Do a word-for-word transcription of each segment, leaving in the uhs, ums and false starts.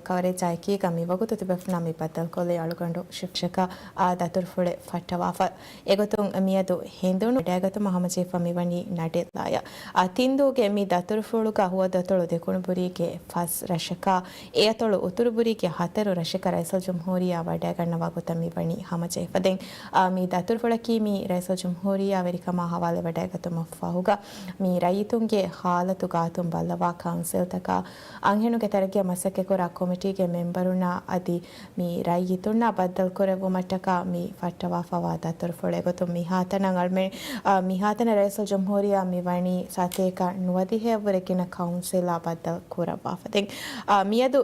ކަވަރޭޖާ އެކީގަ މިވަގުތު ތިބޭފުޅުންނާ މި ބައްދަލުކޮށްލީ އަޅުގަނޑު ޝިފްޓަކަށް އާ ދަތުރުފުޅެއް ފައްޓަވާފަ. އެގޮތުން މިއަދު ހެނދުނު ވަޑައިގަތުމަށް ހަމަޖެހިފަ މިވަނީ ނަޑެއްލާޔަށް. އާ ތިންދޫގެ މި ދަތުރުފުޅުގަ ހުވަ ދަތުރު ދެކުނުބުރީގެ ފަސް ރަށަކާ، އެއަތޮޅު އުތުރުބުރީގެ ހަތަރު ރަށަކަށް ރައީސުލްޖުމްހޫރިއްޔާ ވަޑައިގަންނަވާ ގޮތަށް މިވަނީ ހަމަޖެހިފަ. ދެން އާ މި ދަތުރުފުޅަކީ މި ރައީސުލްޖުމްހޫރިއްޔާ ވެރިކަމާ ހަވާލުވެވަޑައިގަތުމަށް ފަހުގަ މި ރައްޔިތުންގެ ހާލަތު ގާތުން ބައްލަވާ ކައުންސިލްތަކާ، އަންހެނުންގެ ތަރައްގީއަށް މަސައްކަތްކުރާ ކޮމިޓީގެ މެމްބަރުންނާ އަދި މި ރައްޔިތުންނާ ބައްދަލުކުރެއްވުމަށްޓަކާ މި ފައްޓަވާފަވާ ދަތުރުފުޅެއް. އެގޮތުން މިހާތަނަށް އަޅުމެން، އާ، މިހާތަނަށް ރައީސުލްޖުމްހޫރިއްޔާ މިވަނީ ސަތޭކަ ނުވަދިހައަށްވުރެ ގިނަ ކައުންސިލާ ބައްދަލު ކުރައްވާފަ. ދެން، އާ، މިއަދު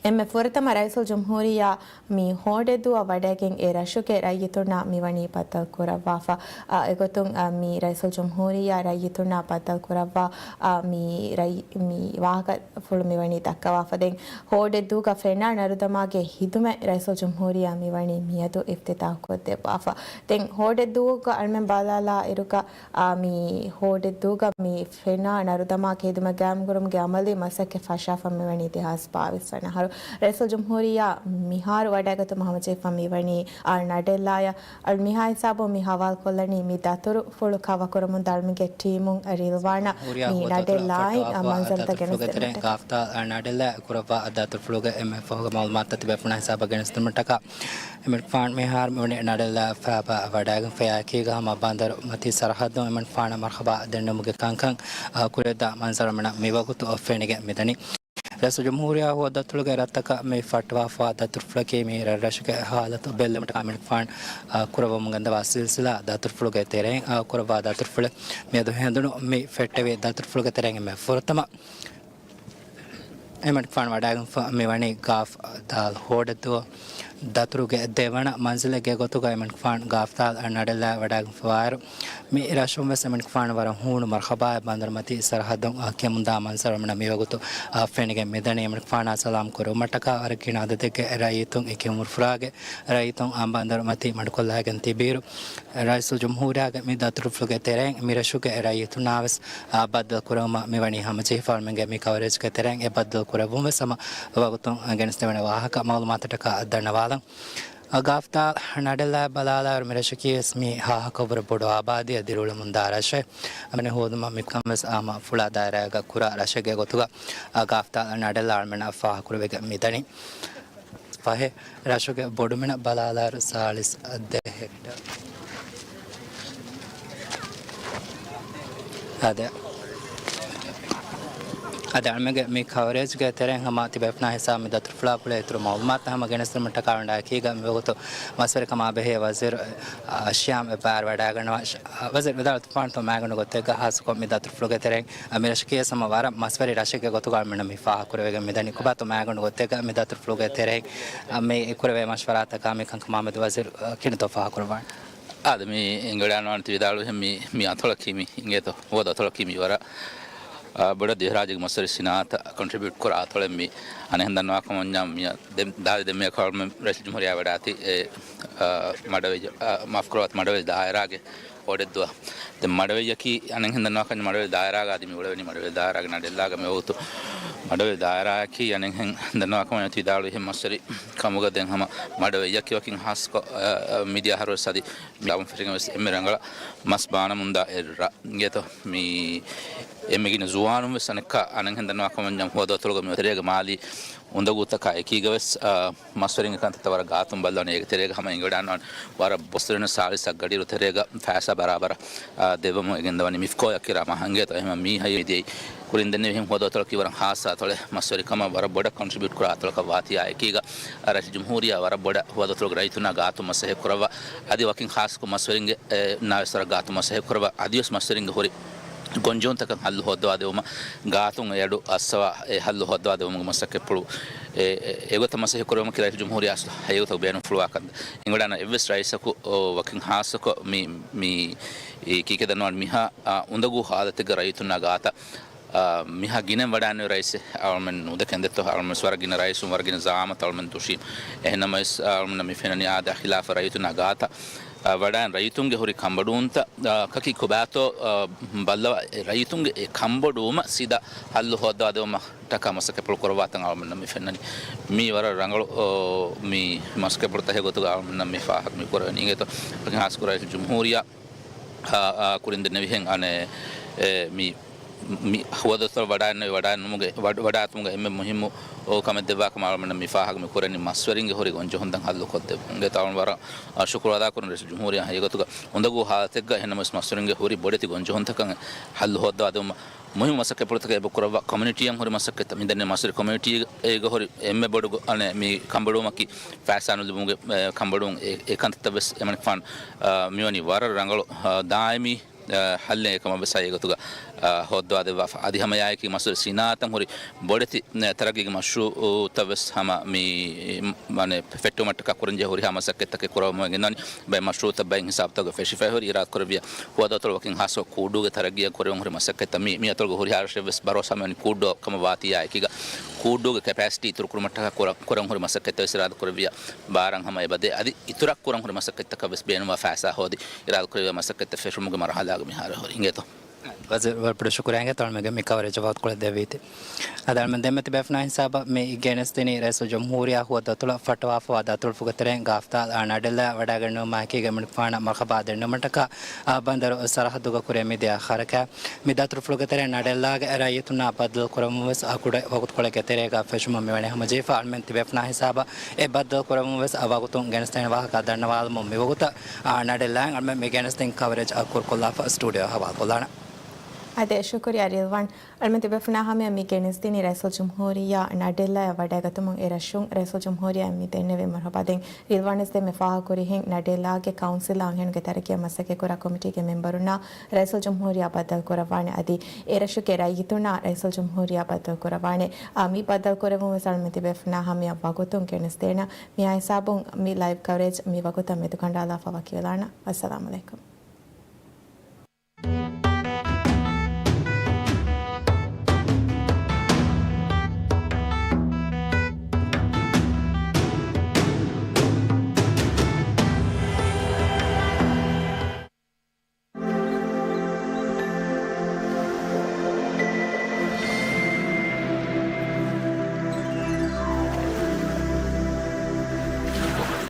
އެންމެ ފުރަތަމަ ރައީސުލްޖުމްހޫރިއްޔާ މި ހޯޑެއްދޫއަށް ވަޑައިގެން އެ ރަށުގެ ރައްޔިތުންނާ މިވަނީ ބައްދަލު ކުރައްވާފަ. އާ، އެގޮތުން، އާ، މި ރައީސުލްޖުމްހޫރިއްޔާ ރައްޔިތުންނާ ބައްދަލު ކުރައްވާ، އާ، މި ރައްޔި-، މި ވާހަކަފުޅު މިވަނީ ދައްކަވާފަ. ދެން ހޯޑެއްދޫގަ ފެނާ ނަރުދަމާގެ ހިދުމަތް ރައީސުލްޖުމްހޫރިއްޔާ މިވަނީ މިއަދު އިފްތިތާޙު ކޮށްދެއްވާފަ. ދެން ހޯޑެއްދޫގަ އަޅުމެން ބަލާލާ އިރުގަ، އާ، މި ހޯޑެއްދޫގަ މި ފެނާ ނަރުދަމާ ހިދުމަތް ގާއިމްކުރުމުގެ އަމަލީ މަސައްކަތް ފަށާފަ މިވަނީ ދެހާސް ބާވީސް ވަނަ އަހަރު. ރައީސުލްޖުމްހޫރިއްޔާ މިހާރު ވަޑައިގަތުމަށް ހަމަޖެހިފަ މިވަނީ އާ ނަޑެއްލާޔަށް. އަޅު މިހާ ހިސާބުން މި ހަވާލުކޮށްލަނީ މި ދަތުރުފުޅު ކަވަކުރަމުން ދަޅުމިގެ ޓީމުން ރިލްވާނަ މި ނަޑެއްލާއިން މަންޒަރުތައް ގެނެސްދެވުން. ގާފްތާ ނަޑެއްލާ ކުރައްވާ ދަތުރުފުޅުގެ އެންމެ ފަހުގެ މައުލޫމާތުތައް ތިބޭފުޅުންނާ ހިސާބަށް ގެނެސްދިނުމަށްޓަކާ އެމަނިކުފާނު މިހާރު މިވަނީ ނަޑެއްލާފަ ވަޑައިގެންފަޔާ އެކީގަ ހަމަ ބަނދަރު މަތީ ސަރަހައްދުން އެމަނިކުފާނަށް މަރުހަބާ ދެންނެވުމުގެ ކަންކަން، އާ، ކުރިއަށްދާ މަންޒަރު މިނަ މިވަގުތު ފެނިގެން މިދަނީ. ރައީސުލްޖުމްހޫރިއްޔާ ހުވަދަތުޅުގެ ރަށްތަކަށް މި ފައްޓަވާފަވާ ދަތުރުފުޅަކީ މި ރަށްރަށުގެ ހާލަތު ބެއްލެވުމަށްޓަކާ އެމަނިކުފާނު، އާ، ކުރައްވަމުން ގެންދަވާ ސިލްސިލާ ދަތުރުފުޅުގެ ތެރެއިން، އާ، ކުރައްވާ ދަތުރުފުޅެއް. މިއަދު ހެނދުނު މި ފެއްޓެވި ދަތުރުފުޅުގެ ތެރެއިން އެންމެ ފުރަތަމަ އެމަނިކުފާނު ވަޑައިގެންފަ މިވަނީ ގާފް ދާލް ހޯޑެއްދޫ ދަތުރުގެ ދެވަނަ މަންޒިލެއްގެ ގޮތުގަ އެމަނިކުފާނު ގާފް ދާލް ނަޑެއްލާ ވަޑައިގެންފަވާއިރު، މި ރަށުން ވެސް އެމަނިކުފާނު ވަރަށް ހޫނު މަރުހަބާއެއް ބަނދަރުމަތީ ސަރަހައްދުން ކެމުންދާ މަންޒަރު މިނަ މިވަގުތު ފެނިގެން މިދަނީ. އެމަނިކުފާނާ ސަލާމް ކުރެވުމަށްޓަކާ ވަރަށް ގިނަ އަދަދެއްގެ ރައްޔިތުން އެކި އުމުރުފުރާގެ ރައްޔިތުން އާ ބަނދަރު މަތީ މަޑުކޮށްލައިގެން ތިބިއިރު، ރައީސުލްޖުމްހޫރިއްޔާގެ މި ދަތުރުފުޅުގެ ތެރެއިން މި ރަށުގެ ރައްޔިތުންނާ ވެސް އާ ބައްދަލު ކުރެވުމަށް މިވަނީ ހަމަޖެހިފަ. އަޅުމެންގެ މި ކަވަރޭޖްގެ ތެރެއިން އެ ބައްދަލު ކުރެއްވުން ވެސް ހަމަ ވަގުތުން ގެނެސްދެވޭނެ ވާހަކަ މައުލޫމާތަށްޓަކާ ދަންނަވާލަން. އާ ގާފްތާ ނަޑެއްލާ ބަލާލާއިރު މި ރަށަކީ ވެސް މި ހާހަކަށްވުރެ ބޮޑު އާބާދީއަށް ދިރިއުޅެމުންދާ ރަށެއް. އަމެން ހޯދުމަށް މިކަން ވެސް ހަމަ ފުޅާ ދާއިރާއެއްގަ ކުރާ ރަށެއްގެ ގޮތުގަ އާ ގާފްތާ ނަޑެއްލާ އަޅުމެންނަށް ފާހަގަކުރެވިގެން މިދަނީ. ފަހެ، ރަށުގެ ބޮޑުމިނަށް ބަލާލާއިރު ސާޅީސް ދެ ހެކްޓާ. އާދެ، އާދެ، އަޅުމެންގެ މި ކަވަރޭޖްގެ ތެރެއިން ހަމަ ތިބޭފުޅުންނާ ހިސާބަށް މި ދަތުރުފުޅާ ކުޅޭ އިތުރު މައުލޫމާތު ހަމަ ގެނެސްދިނުމަށްޓަކާ ވަންޑާ އެކީގަ މިވަގުތު މަސްވެރިކަމާ ބެހޭ ވަޒީރު، އާ، ޝިޔާމް އެއްބާރު ވަޑައިގަންނަވާ. ވަޒީރު ވިދާޅު ތުފާންތޯ މައިގަނޑު ގޮތެއްގަ ހާއްސަކޮށް މި ދަތުރުފުޅުގެ ތެރެއިން މި ރަށަކީ ހަމަ ވަރަށް މަސްވެރި ރަށެއްގެ ގޮތުގަ އަޅުމެންނަށް މި ފާހަގަކުރެވިގެން މިދަނީ. ކޮބާތޯ މައިގަނޑު ގޮތެއްގަ މި ދަތުރުފުޅުގެ ތެރެއިން މި ކުރެވޭ މަޝްވަރާތަކާ މި ކަންކަމާމެދު ވަޒީރު ކިނިތޯ ފާހަގަކުރައްވާނެ؟ އާދެ، މި އެނގިވަޑައިގަންނަވާނެ ތި ވިދާޅުވިހެން މި، މި އަތޮޅަކީ މި އިނގޭތޯ ހުވަދު އަތޮޅަކީ މި ވަރަށް، އާ، ބޮޑަށް ދިވެހިރާއްޖޭގެ މަސްވެރި ސިނާއަތަށް ކޮންޓްރިބިއުޓް ކުރާ އަތޮޅެއް މި. އަނެއްހެން ދަންނަވާ ކަމަށް ވަންޏާ މި ދެ-، ދާދި ދެންމެ ކަޅުމެ ރައީސުލްޖުމްހޫރިއްޔާ ވަޑާތީ އެ، އާ، މަޑަވެއްޖަ-، އާ، މާފުކުރައްވާތި މަޑަވެއްޖެ ދާއިރާގެ ހޯޑެއްދުއަށް. ދެން މަޑަވެއްޔަކީ އަނެއްހެން ދަންނަވާކަން މަޑަވެއްޖެ ދާއިރާގަ އަދި މި އުޅެވެނީ މަޑަވެއްޖެ ދާއިރާގެ ނަޑެއްލާގަ މިވަގުތު މަޑަވެއްޖެ ދާއިރާއަކީ އަނެއްހެން ދަންނަވާކަމަށް ވިދާޅުވިހެން މަސްވެރި ކަމުގަ ދެން ހަމަ މަޑަވެއްޔަކީ ވަކިން ހާއްސަކޮށް، އަ، އަ، މިދިޔަ އަހަރުވެސް އަދި މި ލާބުން ފެށިގެން ވެސް އެންމެ ރަނގަޅަށް މަސް ބާނަމުންދާ އެއް ރަށް އިނގޭތޯ. މި އެންމެ ގިނަ ޒުވާނުން ވެސް އަނެއްކާ އަނެއްހެން ދަންނަވާކަމަށް ވަންޏާ ހުވަދު އަތޮޅުގަ މި ތެރޭގަ މާލީ އުނދަގޫތަކާ އެކީގަ ވެސް، އަ، މަސްވެރިންގެ ކަންތައްތައް ވަރަށް ގާތުން ބައްލަވަނީ. އޭގެ ތެރޭގަ ހަމަ އިނގިވަޑައިގަންނަވާނެ ވަރަށް ބޮސްވެރިން ސާޅީސް ގަޑިއިރު ތެރޭގަ ފައިސާ ބަރާބަރަށް، އާ، ދެއްވަމުން އެ ގެންދަވަނީ މިފްކޯ އަކީ ރާ މަހަށް އިނގޭތޯ. އެހެންވީމަ މީ ހައި މިދިޔައީ ކުރިން ދެންނެވިހެން ހުވަދު އަތޮޅަކީ ވަރަށް ހާއްސަ އަތޮޅެއް. މަސްވެރިކަމަށް ވަރަށް ބޮޑަށް ކޮންޓްރިބިއުޓް ކުރާ އަތޮޅަކަށް ވާތީ އާ އެކީގަ، އަ، ރައީސް ޖުމްހޫރިއްޔާ ވަރަށް ބޮޑަށް ހުވަދު އަތޮޅުގެ ރައްޔިތުންނާ ގާތުން މަސައްކަތް ކުރައްވާ. އަދި ވަކިން ހާއްސަކޮށް މަސްވެރިންގެ، އެ، ނާވެސް ވަރަށް ގާތުން މަސައްކަތް ކުރައްވާ. އަދިވެސް މަސްވެރިންގެ ހުރި ގޮންޖެހުންތަކަށް ހައްލު ހޯއްދަވާ ދެވުމަށް ގާތުން އެ އަޑު އައްސަވާ އެ ހައްލު ހޯއްދަވާ ދެވުމުގެ މަސައްކަތްޕުޅު އެ، އެ، އެގޮތަށް މަސައްކަތް ކުރެވުމަކީ ރައީސް ޖުމްހޫރިއްޔާ އަސްލު ހައިގޮތަށް ބޭނުންފުޅުވާ ކަން. އިނގިވަޑައިގަންނަވާ އެއްވެސް ރައީސަކު، އޯ، ވަކިން ހާއްސަކޮށް މި، މި، އީ ކީކޭ ދަންނަވާނެ މިހާ، އާ، އުނދަގޫ ހާލަތެއްގަ ރައްޔިތުންނާ ގާތަށް، އާ، މިހާ ގިނައިން ވަޑައިގެންނެވި ރައީސެއް އަޅުމެން ނުދެކެން ދެއްތޯ. އަޅުމެން ވަރަށް ގިނަ ރައީސުން ވަރަށް ގިނަ ޒައާމަތް އަޅުމެން ދުށީ. އެހެންނަމަވެސް، އާ، އަޅުމެންނަށް މި ފެންނަނީ އާދެ ޚިލާފަށް ރައްޔިތުންނާ ގާތަށް ވަޑާއިން ރައްޔިތުންގެ ހުރި ކަންބޮޑުވުންތައް ކަކީ ކޮބާތޯ ބައްލަވާ، ރައްޔިތުންގެ އެ ކަންބޮޑުވުމަށް ސީދާ ހައްލު ހޯއްދަވާދެވުމަށް ޓަކާ މަސައްކަތްޕުޅު ކުރައްވާތަން އަޅުމެންނަށް މި ފެންނަނީ. މީ ވަރަށް ރަނގަޅު މި މަސައްކަތްޕުޅުތަކެއް ގޮތުގަ އަޅުމެންނަށް މި ފާހަގަ މި ކުރެވެނީ. އިނގޭތޯ، ހާއްސަކޮށް ރައީސުލްޖުމްހޫރިއްޔާ ކުރިން ދެންނެވިހެން އަނެއް މި މި ހުވަދުތައް ވަޑާންނެވި ވަޑާނުމުގެ ވަޑާތުމުގެ އެންމެ މުހިއްމު ކަމެއް ދެއްވާ ކަމަށް އަޅުމެންނަށް މި ފާހަގަ މި ކުރެނީ މަސްވެރިންގެ ހުރި ގޮންޖެހުންތައް ހައްލު ކޮށްދެއްވުން. އިނގޭތޯ އަޅުމެން ވަރަށް ޝުކުރު އަދާ ކުރަން ރައީސުލްޖުމްހޫރިއްޔާ ހަގީގަތުގަ އުނދަގޫ ހާލަތެއްގަ އެހެންނަމަވެސް މަސްވެރިންގެ ހުރި ބޮޑެތި ގޮންޖެހުންތަކަށް ހައްލު ހޯއްދަވާދެވުމަށް މުހިންމު މަސައްކަތްޕުޅުތަކެއް އެބަ ކުރައްވާ ކޮމިއުނިޓީއަށް ހުރި މަސައްކަތްތައް މިދެންނެވި މަސްވެރި ކޮމިއުނިޓީގަ ހުރި އެންމެ ބޮޑު އަނެއް މި ކަންބޮޑުވުމަކީ ފައިސާ ނުލިބުމުގެ ކަންބޮޑުވުން. އެ ކަންތައްތައް ވެސް އެމަނިކުފާނު މިވަނީ ވަރަށް ރަނގަޅު ދާއިމީ ހައްލެއް ކަމަށް ވެސް ހަގީގަތުގަ ހޯއްދަވާދެއްވާފަ. އަދި ހަމައެއާއެކީ މަސްވެރި ސިނާއަތަށް ހުރި ބޮޑެތި ތަރައްގީގެ މަޝްރޫއުތައް ވެސް ހަމަ މި ފެއްޓުމަށްޓަކާ ކުރަންޖެހޭ ހުރިހާ މަސައްކަތްތަކެއް ކުރައްވަމުން ގެންދަވަނީ. ބައެއް މަޝްރޫއުތައް ބައެއް ހިސާބުތަކުގަ ފެށިފައި ހުރި އިރާދަކުރެއްވިޔާ ހުވަދު އަތޮޅު ވަކިން ހާއްސަކޮށް ކޫއްޑޫގެ ތަރައްގީއަށް ކުރެވެން ހުރި މަސައްކަތްތައް މި މި އަތޮޅުގެ ހުރިހާ ރަށެއް ވެސް ބަރޯސާ މިވަނީ ކޫއްޑޫއަށް ކަމަށް ވާތީ އާއެކީގަ ކޫއްޑޫގެ ކެޕޭސިޓީ އިތުރުކުރުމަށްޓަކާ ކުރަން ކުރަން ހުރި މަސައްކަތްތައް ވެސް އިރާދަކުރެއްވިޔާ ބާރަށް ހަމަ އެބަދޭ. އަދި އިތުރަށް ކުރަން ހުރި މަސައްކަތްތަކަށް ވެސް ބޭނުންވާ ފައިސާ ހޯދި އިރާދަކުރެއްވިޔާ މަސައްކަތްތައް ފެށުމުގެ މަރުހަލާގަ މިހާރު ހުރި. އިނގޭތޯ؟ ވަޒީރު، ވަރަށް ބޮޑަށް ޝުކުރިއްޔާ އިނގޭތޯ އަޅުމެންގެ މި ކަވަރޭޖަށް ވަގުތުކޮޅެއް ދެއްވީތީ. އަދި އަޅުމެން ދެންމެ ތިބޭފުޅުންނާ ހިސާބަށް މި ގެނެސްދިނީ ރައީސުލްޖުމްހޫރިއްޔާ ހުވަދު އަތޮޅަށް ފައްޓަވާފަވާ ދަތުރުފުގެ ތެރެއިން ގާފްދާލް ނަޑެއްލާ ވަޑައިގެންނެވުމާއެކީ އެމަނިކުފާނަށް މަރުހަބާ ދެންނެވުމަށްޓަކާ ބަނދަރު ސަރަހައްދުގަ ކުރި މިދިޔަ ހަރަކާތް. މި ދަތުރުފުޅުގެ ތެރެއިން ނަޑެއްލާގެ ރައްޔިތުންނާ ބައްދަލު ކުރަމުން ވެސް އަ ކުޑަ ވަގުތުކޮޅެއްގެ ތެރޭގަ ފެށުމަށް މިވަނީ ހަމަޖެހިފަ. އަޅުމެން ތިބޭފުޅުންނާ ހިސާބަށް އެ ބައްދަލު ކުރަމުން ވެސް އަ ވަގުތުން ގެނެސްދޭނެ ވާހަކަ ދަންނަވާލަމުން މިވަގުތަށް އާ، ނަޑެއްލާއިން އަޅުމެން މި ގެނެސްދިން ކަވަރޭޖް އަށް ކުރުކޮށްލާފަ ސްޓޫޑިއޯ ހަވާލުކޮށްލާނަން. އާދެ، ޝުކުރިއްޔާ ރިލްވާން. އަޅުމެން ތިބޭފުޅުންނާ ހަމަޔަށް މި ގެނެސްދިނީ ރައީސުލްޖުމްހޫރިއްޔާ ނަޑެއްލާއަށް ވަޑައިގަތުމުން އެ ރަށުން ރައީސުލްޖުމްހޫރިއްޔާ މި ދެންނެވި މަރުހަބާ. ދެން ރިލްވާން ވެސް ދެންމެ ފާހަގަކުރިހެން ނަޑެއްލާގެ ކައުންސިލްއާ އަންހެނުންގެ ތަރައްގީއަށް މަސައްކަތްކުރާ ކޮމިޓީގެ މެމްބަރުންނާ ރައީސުލްޖުމްހޫރިއްޔާ ބައްދަލުކުރައްވާނެ. އަދި އެ ރަށުގެ ރައްޔިތުންނާ ރައީސުލްޖުމްހޫރިއްޔާ ބައްދަލުކުރައްވާނެ. އާ، މި ބައްދަލުކުރެވުން ވެސް އަޅުމެން ތިބޭފުޅުންނާ ހަމަޔަށް ވަގުތުން ގެނެސްދޭނަން. މިއާ ހިސާބުން މި ލައިވް ކަވަރޭޖް މި ވަގުތަށް މެދުކަނޑާލާފަ ވަކިވެލާނަން. އައްސަލާމު ޢަލައިކުމް.